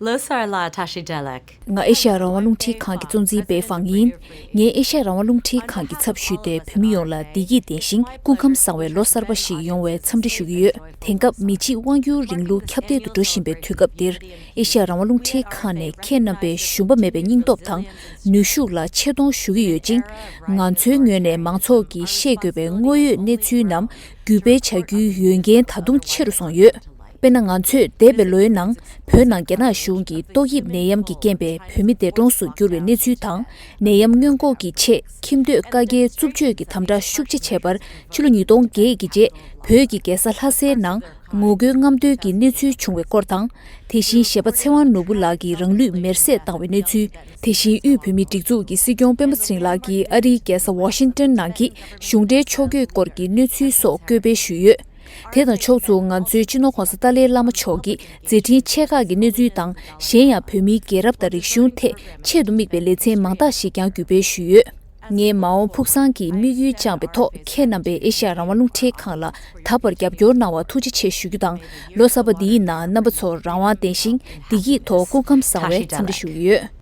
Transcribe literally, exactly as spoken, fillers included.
ལོ་གསར་ལ་བཀྲ་ཤིས་བདེ་ལེགས། ང་ཨེ་ཤ་ཡ་རང་དབང་རླུང་འཕྲིན་ཁང་གི་གཙོ་འཛིན་པེ་ཧྥང་ཡིན། ངས་ཨེ་ཤ་ཡ་རང་དབང་རླུང་འཕྲིན་ཁང་གི་ཚབ་ཞུས་ཏེ་བོད་མི་ཡོངས་ལ་བདེ་སྐྱིད་ལྡན་ཞིང་སྐུ་ཁམས་བཟང་བའི་ལོ་གསར་པ་ཞིག་ཡོང་བའི་འཚམས་འདྲི་ཞུ་གི་ཡོད། དེང་སྐབས་མི་གཅིག་དབང་སྒྱུར་རིང་ལུགས་ཁྱབ་གདལ་དུ་འགྲོ་བཞིན་པའི་དུས་སྐབས་འདིར། ཨེ་ཤ་ཡ་རང་དབང་རླུང་འཕྲིན་ཁང་ནས་ཁྱེད་རྣམ་པའི་ཞུམ་པ་མེད་པའི་སྙིང་སྟོབས་དང་ནུས་ཤུགས་ལ་ཆེ་མཐོང་ཞུ་གི་ཡོད་ཅིང་། ང་ཚོའི་ངོས་ནས་མང་ཚོགས་ཀྱིས་ཤེས་དགོས་པའི་དངོས་ཡོད་གནས་ཚུལ་རྣམས་བརྒྱུད་སྤེལ་བྱ་རྒྱུའི་འོས་འགན་ད་དུང་ཆེ་རུ་སོང་ཡོད། དཔེར་ན། ང་ཚོས་འདས་པའི་ལོའི་ནང་བོད་ནང་རྒྱ་ནག་གཞུང་གིས་ཏོག་དབྱིབས་ནད་ཡམས་ཀྱི་རྐྱེན་པས་བོད་མི་འདས་གྲོངས་སུ་གྱུར་བའི་གནས་ཚུལ་དང་། ནད་ཡམས་སྔོན་འགོག་གི་ཆེད་ཁྱིམ་སྡོད་བཀའ་རྒྱའི་རྩུབ་སྤྱོད་ཀྱི་དམ་དྲག་ཤུགས་ཆེ་བྱས་པར་ཕྱི་ལོ་ཉིས་སྟོང་བརྒྱད་ཀྱི་རྗེས་བོད་ཀྱི་རྒྱལ་ས་ལྷ་སའི་ནང་ངོ་རྒོལ་རྔམ་སྟོན་གྱི་གནས་ཚུལ་བྱུང་བའི་སྐོར་དང་། དེ་བཞིན་གཞས་པ་ཚེ་དབང་ནོར་བུ་ལགས་ཀྱིས་རང་ལུས་མེར་སྲེག་བཏང་བའི་གནས་ཚུལ། དེ་བཞིན་དབུས་བོད་མིའི་སྒྲིག་འཛུགས་ཀྱི་སྲིད་སྐྱོང་སྤེན་པ་ཚེ་རིང་ལགས་ཀྱིས་ཨ་རིའི་རྒྱལ་ས་ཝ་ཤིང་ཏོན་ནང་གི་གཞུང་འབྲེལ་ཕྱོགས་བསྐྱོད་སྐོར་གྱི་གནས་ཚུལ་སོགས་བཀོད་སྤེལ་ཞུས་ཡོད། དེ་དང་ཕྱོགས་མཚུངས་ང་ཚོའི་སྤྱི་ནོར་༸གོང་ས་ཏཱ་ལའི་བླ་མ་མཆོག་གིས་མཛད་འཕྲིན་ཆེ་ཁག་གི་གནས་ཚུལ་དང་། གཞན་ཡང་བོད་མིའི་རྒྱལ་རབས་དང་རིག་གཞུང་ཐད་ཆེད་དུ་དམིགས་པའི་ལེ་ཚན་མང་དག་ཞིག་ཀྱང་བརྒྱུད་སྤེལ་ཞུས་ཡོད། ངས་མ་འོངས་ཕུགས་བསམ་གྱི་དམིགས་ཡུལ་བཅངས་པའི་ཐོག་ཁྱེད་རྣམ་པས་ཨེ་ཤ་ཡ་རང་དབང་རླུང་འཕྲིན་ཁང་ལ་ད་བར་རྒྱབ་སྐྱོར་གནང་བར་ཐུགས་རྗེ་ཆེ་ཞུ་རྒྱུ་དང་། ལོ་གསར་པ་འདིའི་ནང་རྣམ་པ་ཚོར་རང་དབང་ལྡན་ཞིང་བདེ་སྐྱིད་ཐོག་སྐུ་ཁམས་བཟང་བའི་འཚམས་འདྲི་ཞུ་གི་ཡོད།